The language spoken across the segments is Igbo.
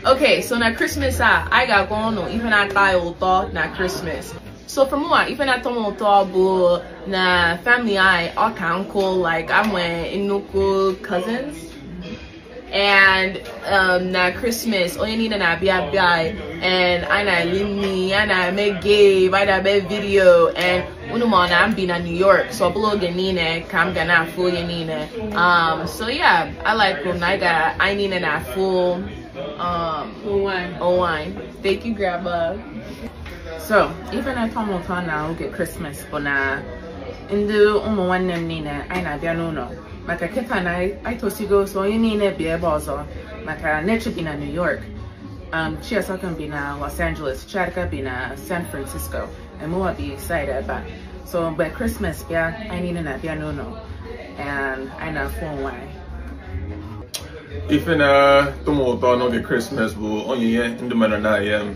Okay, so na Christmas a anyị ga-agwa ụnụ ife na-atọ anyị ụtọ na Christmas. So for mụnwa, ife na-atọ m ụtọ bụ na family anyị ọ ka nkụ, like I'm nnukwu cousins. And na Christmas, onye niile na-abịa abịa, and anyị na-eli nri, anyị na-eme game, anyị na-eme video, and unu ma na m bi na New York, so ọ bụla oge niile ka m ga na-afụ onye niile. So yeah, I like na anyị niile na-afụ onwe anyị. Thank you, Grandma. So, ife na-atọ m ụtọ na oge Christmas bụ na ndị ụmụ nwanne m niile anyị na-abịa n'ụlọ maka kịta na anyị tosigo, so onye niile bi ebe ọzọ maka Neche bi na New York, Chiasokan bi na Los Angeles, Chiadika bi na San Francisco, and mụwa bi side ebe a. So mgbe Christmas bịa, anyị niile na-abịa n'ụlọ and anyị na-afụ onwe anyị. Ife na-atọ m ụtọ n'oge Christmas bụ onyinye ndị mmadụ na-enye m.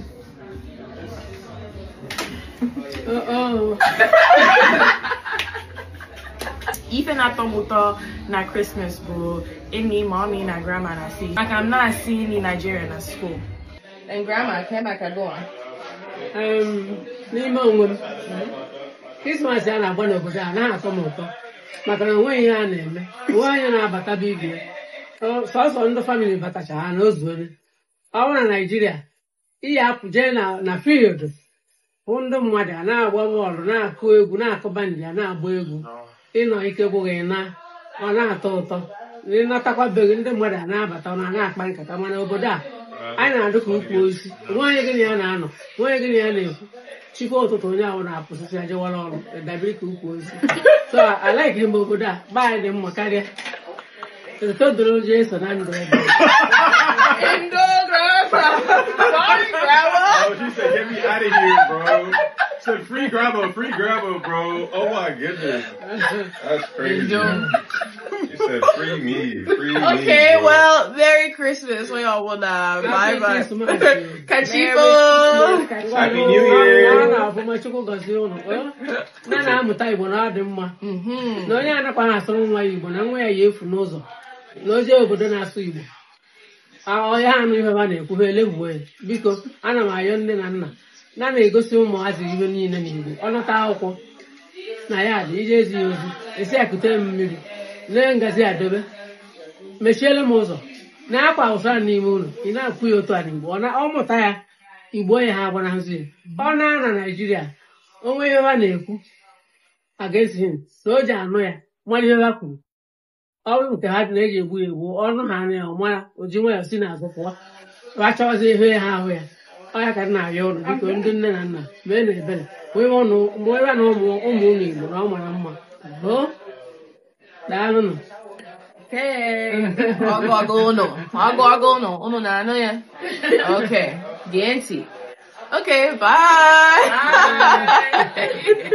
Ife na-atọ m ụtọ na Christmas bụ enyi mommy na grandma na-asị maka m na-asị nri Nigeria na school. And grandma, came back go on. N'ime onwe m, Christmas a na-agba n'obodo a na-atọ m ụtọ maka na onweghị ihe a na-eme, onwe onye na-abata bụ ibe ya. Sọsọ ndị famili batacha ha na ozuole. Ọ bụrụ na Naijiria, iyi apụ jee na field hụ ndị mmadụ a na-agba bọọlụ, na-akụ egwu, na-akụ bandị, a na-agba egwu. Ịnọ ike gwụghị na ọ na-atọ ụtọ. Ịnatakwabeghị ndị mmadụ a na-abata ọ na-akpa nkata, mana obodo a anyị na-adụ ka ukwu osisi. Onwe gịnị ya na-anọ, onwe gịnị ya na-ekwu. Chikwa ụtụtụ onye ahụ na-apụsịsị ajewara ọrụ dabere ka ukwu osisi. So I like m obodo a, be anyị dị mma karịa. Todoro Jesu na ndụ ebe. Ndo grandma. Sorry, grandma. Oh, she said, get me out of here, bro. She said, free grandma, bro. Oh my goodness. That's crazy. She said, free me, free me. Okay, well, Merry Christmas. We all will bye bye. Kachifo. Happy New Year. N'ozi obodo na-asụ Igbo, ọhịa anụ ihe ha na-ekwu ha elevuo ya. Biko, ana m ayọ nne na nna na na-egosi ụmụazị ihe niile n'Igbo. Ọ nata akwụkwọ na ya dị ije ezi ya ozi, esi akute m mmiri, lee ngazi adobe, mechiele m ụzọ, na akwa ụsara n'ime ụlọ, ị na-akwụ ya otu a n'Igbo. Ọ mụta ya Igbo onye ha agbanahụzi ya. Ọ na na Naijiria, onwe ihe ha na-ekwu against him, na o ji anụ ya mara ihe ha kwuru. Ọ bụrụ nke ha dị na-eji egwu ya egwu, ọnụ ha anya ya ọmara, o ji nwayọọ si n'azụ pụọ, rachọzi ihe ha ahụ ya. Ọ ya ka m na-arịọ ụnụ, biko ndị nne na nna mee na ebere mụọ na ụmụ ụmụ Igbo na ọ mara mma. Daalụnụ. Ọgụ ụnụ, ụnụ na-anụ ya. Okay, gee ntị. Okay, bye. Bye.